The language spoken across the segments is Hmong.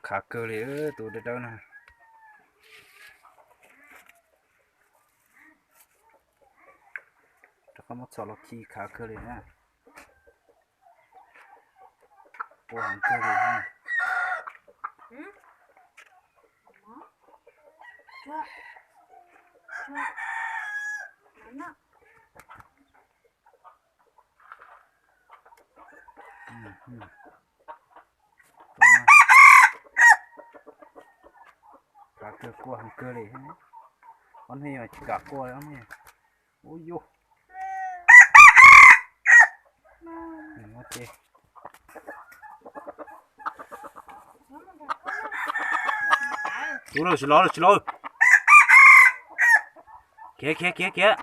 Khav kawg li tus dawb dawb no. Rov qab muab txhom los khi khav kawg li na. Kua heev kawg li. Khav kawg, kua heev kawg li. Ob hnub tsis kam kua li. Ub yus. Ub, tsis los, tsis los. Khiav, khiav, khiav, khiav.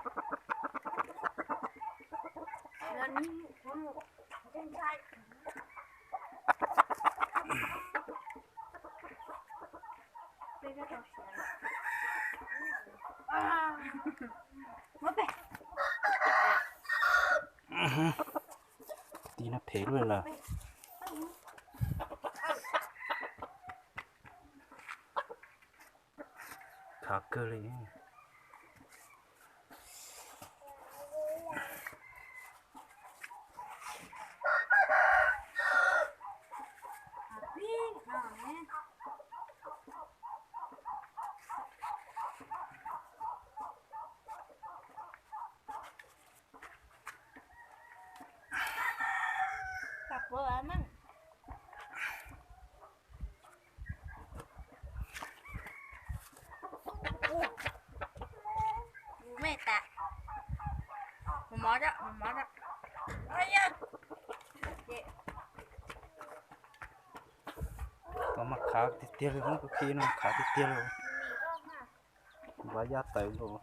Tig no phem lawm. Khav kawg li. Tau mas khav tiag tiag li, kuv khi no khav tiag tiag li. Npaj yaj tawm nkaus.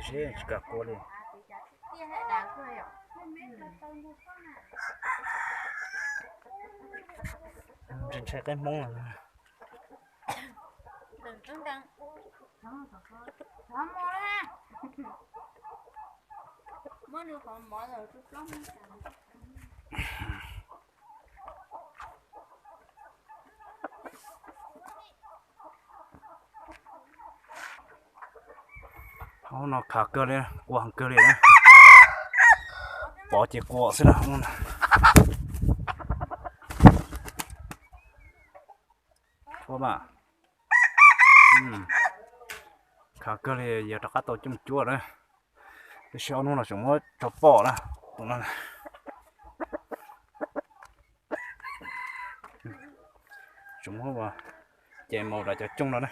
Tsis kam kua li. Ntshai qeb Hmoob. Ub, no khav kawg li, kua heev kawg li na. Pov ces kua xwb na. Ua mas, khav kawg li, yog rov qab tau coj mus cuab na. Tab sis ob hnub no tseem muab tso pom na, tus no. Tseem muab ces maus dav cov cooj no na,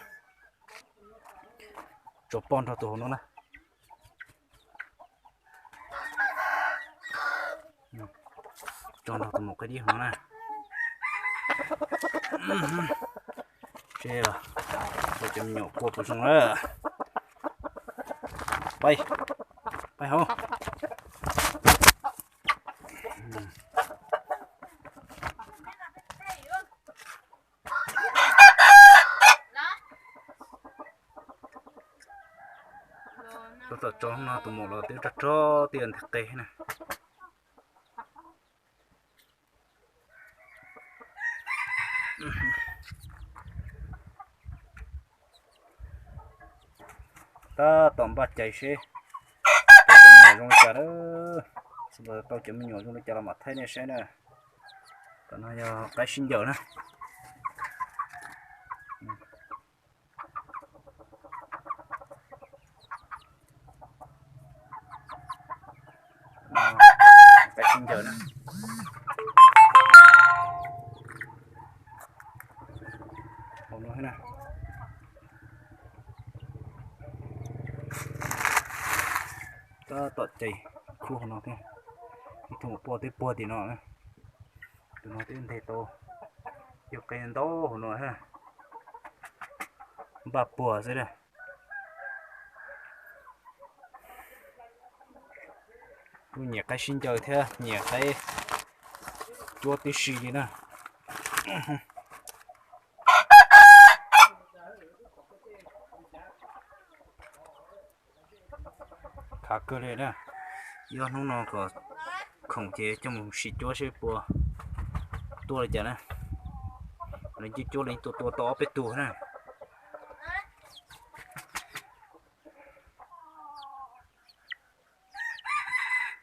tso poj nrog tus hauv no na. Tso nrog tus maum qaib dib hauv no na. Tse os, tau cov me nyuam kua puas zoo na. Pais, pais hauv. Tab tom tso no tus maum los twb rog rog tiaj nteg qe na. Tab tom npaj cais seb tau cov me nyuam zoo li cas lawm. Tau cov me nyuam zoo li cas los mam thaij nej saib na. Tom no yog qaib sib ncaws na. Qaib sib ncaws na. Hauv no na. Tab tom cais khub hauv no thiab. Ib tug maum poj twb puag tim no na. Tus no twb nteg tau, yog qe ntau hauv no thiab. Npaj puag xwb na. Kuj nyiam qaib sib ncaws thiab nyiam qaib cuab tib si li na. Khav kawg li na. Ib ob hnub no kom khoom ces coj mus sim cuab seb puas tuaj li cas na. Lawv yeej cuab, lawv yeej tua tua tau ob peb tug na.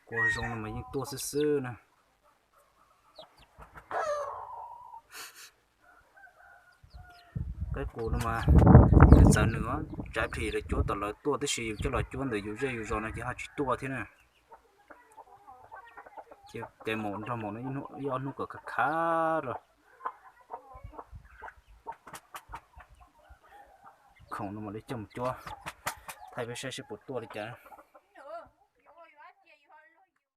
Kua zoo no mas yeej tuaj xwb xwb na. Qaib qus no mas yus txawv nws, tsam ib pliag lawv cuab tom lawv tuaj tib si, yus coj los cuab ntawm yus zej yus zos no ces ho tsis tuaj thiab na. Ces cais maum nrog maum no ib ob hnub kom khav khav rau. Khoom no mam li coj mus cuab, thaij peb saib seb puas tuaj li cas.